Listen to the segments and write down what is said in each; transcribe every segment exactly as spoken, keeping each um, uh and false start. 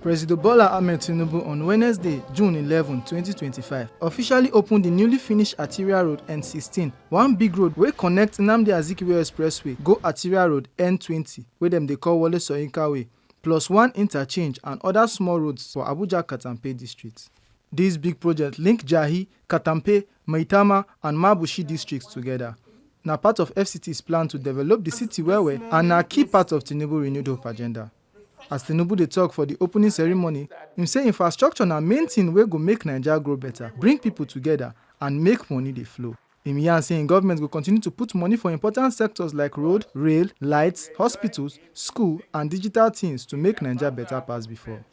President Bola Ahmed Tinubu on Wednesday, June eleven, twenty twenty-five, officially opened the newly finished Arterial Road N sixteen, one big road wey connect Nnamdi Azikiwe Expressway go Arterial Road N twenty, wey dem dey call Wole Soyinka Way, plus one interchange and other small roads for Abuja Katampe district. This big project link Jahi, Katampe, Maitama, and Mabushi districts together. Na part of F C T's plan to develop the city well well and na key part of Tinubu renewed hope agenda. As Tinubu dey talk for the opening ceremony, him say infrastructure na main thing wey go make Naija grow better, bring people together, and make money dey flow. Him yarn say him government go continue to put money for important sectors like road, rail, lights, hospitals, school, and digital things to make Naija better pass before.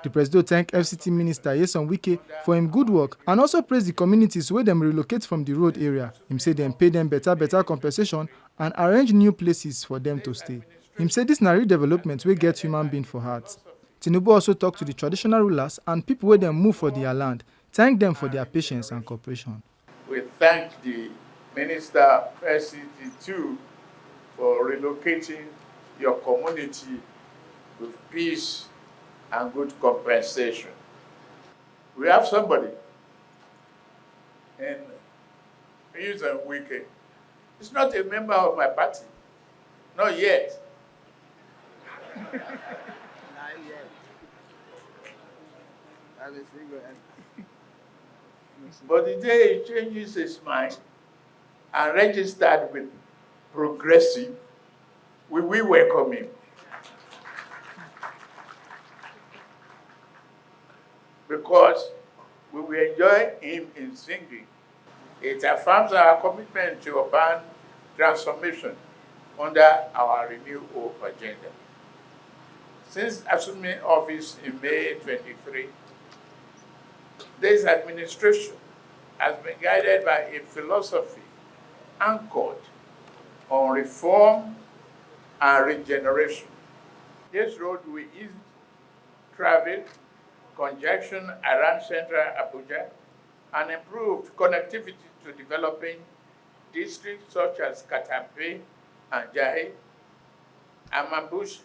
The Presido thank F C T Minister Nyesom Wike for him good work and also praise the communities wey dem relocate from the road area. Him say dem pay dem better better compensation and arrange new places for dem to stay. Him say this na real development wey get human being for heart. Tinubu also talk to the traditional rulers and people wey dem move for their land, thank dem for their patience and cooperation. We thank the Minister of F C T too for relocating your community with peace and good compensation. We have somebody in Nyesom Wike. He's not a member of my party. Not yet. Not yet. That is single. But the day he changes his mind and registered with Progressive, we will welcome him. Because we will enjoy him in singing. It affirms our commitment to urban transformation under our Renew Hope agenda. Since assuming office in May twenty-three, this administration has been guided by a philosophy anchored on reform and regeneration. This road will ease traffic congestion around central Abuja and improve connectivity to developing districts such as Katampe and Jahi and Mabushi.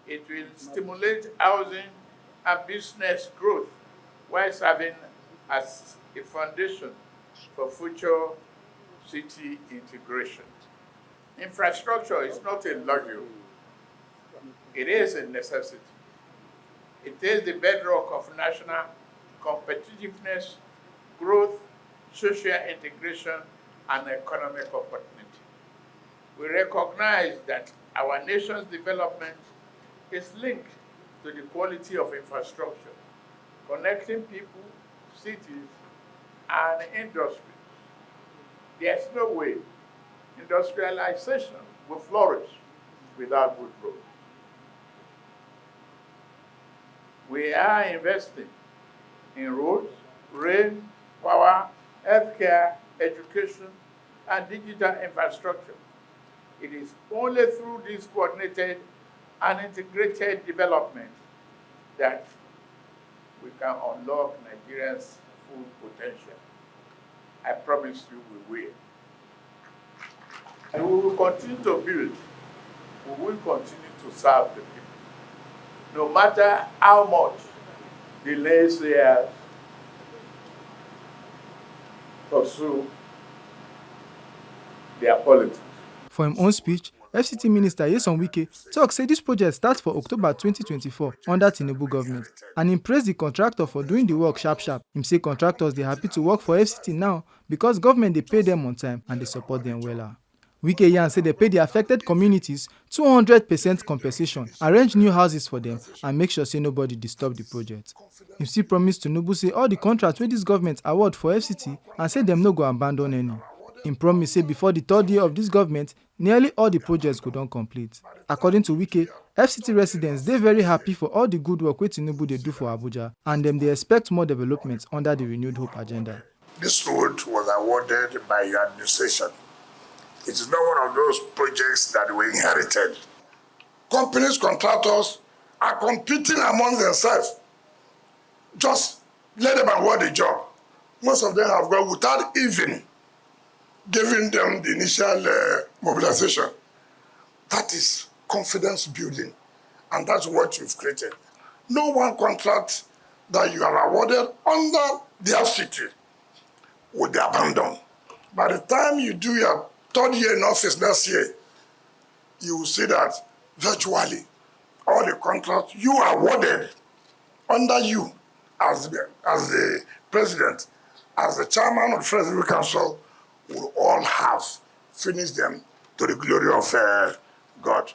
It will stimulate housing and business growth while serving as a foundation for future city integration. Infrastructure is not a luxury, it is a necessity. It is the bedrock of national competitiveness, growth, social integration, and economic opportunity. We recognize that our nation's development is linked to the quality of infrastructure, connecting people, cities, and industries. There's no way industrialization will flourish without good roads. We are investing in roads, rail, power, healthcare, education, and digital infrastructure. It is only through this coordinated and integrated development that we can unlock Nigeria's full potential. I promise you we will. And we will continue to build. We will continue to serve the people, no matter how much the naysayers pursue their politics. For him own speech, F C T Minister Nyesom Wike talk say this project start for October twenty twenty-four under Tinubu government and him praise the contractor for doing the work sharp sharp. Him say contractors dey happy to work for F C T now because government dey pay them on time and dey support them wella. Wike yarn say dem pay the affected communities two hundred percent compensation, arrange new houses for them, and make sure say nobody disturb the project. Him still promise Tinubu say all the contracts wey this government award for F C T and say dem no go abandon any. Him promise say before the third year of this government, nearly all the projects go don complete. According to Wike, F C T residents dey very happy for all the good work wey Tinubu dey do for Abuja and dem dey expect more development under the renewed hope agenda. This road was awarded by your administration. It is not one of those projects that we inherited. Companies, contractors are competing amongst themselves. Just let them award the job. Most of them have gone without even giving them the initial uh, mobilization. That is confidence building, and that's what you've created. No one contract that you are awarded under their city will be abandoned. By the time you do your third year in office next year, you will see that virtually all the contracts you are awarded under you as the, as the president, as the chairman of the Federal Council, will all have finished them to the glory of uh, God.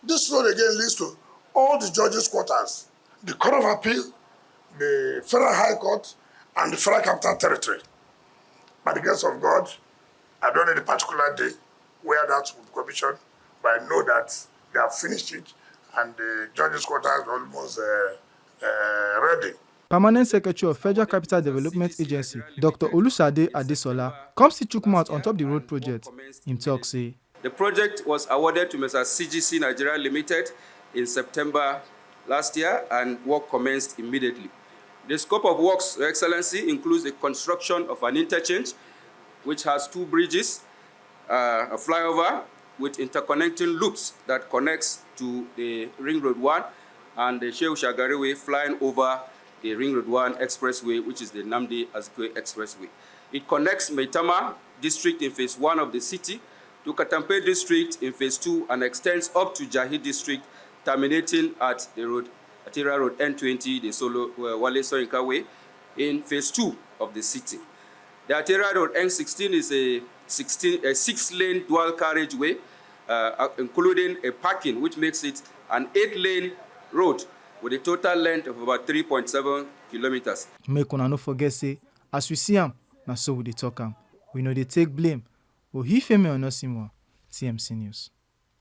This road again leads to all the judges' quarters, the Court of Appeal, the Federal High Court, and the Federal Capital Territory. By the grace of God, I don't know the particular day where that will be commissioned, but I know that they have finished it, and the judges' quarters are almost uh, uh, ready. Permanent Secretary of Federal Capital Development Agency, Doctor Olusade Adesola, come still chook mouth on top the road project. Him talk say, The project was awarded to Mister C G C Nigeria Limited in September last year, and work commenced immediately. The scope of works, Your Excellency, includes the construction of an interchange which has two bridges, uh, a flyover with interconnecting loops that connects to the Ring Road one and the Shehu Shagari Way, flying over the Ring Road one Expressway, which is the Nnamdi Azikiwe Expressway. It connects Maitama district in phase one of the city to Katampe district in phase two and extends up to Jahi district, terminating at the road, Atira Road N twenty, the Solo uh, Wale Soyinka Way, in phase two of the city. The Atira Road N sixteen is a sixteen, a six-lane dual carriageway, uh, uh, including a parking, which makes it an eight-lane road with a total length of about three point seven kilometers. Make una no forget say, as we see am, na so we dey talk am. We no dey take blame. Ohifemi Onosimwa, T M C News.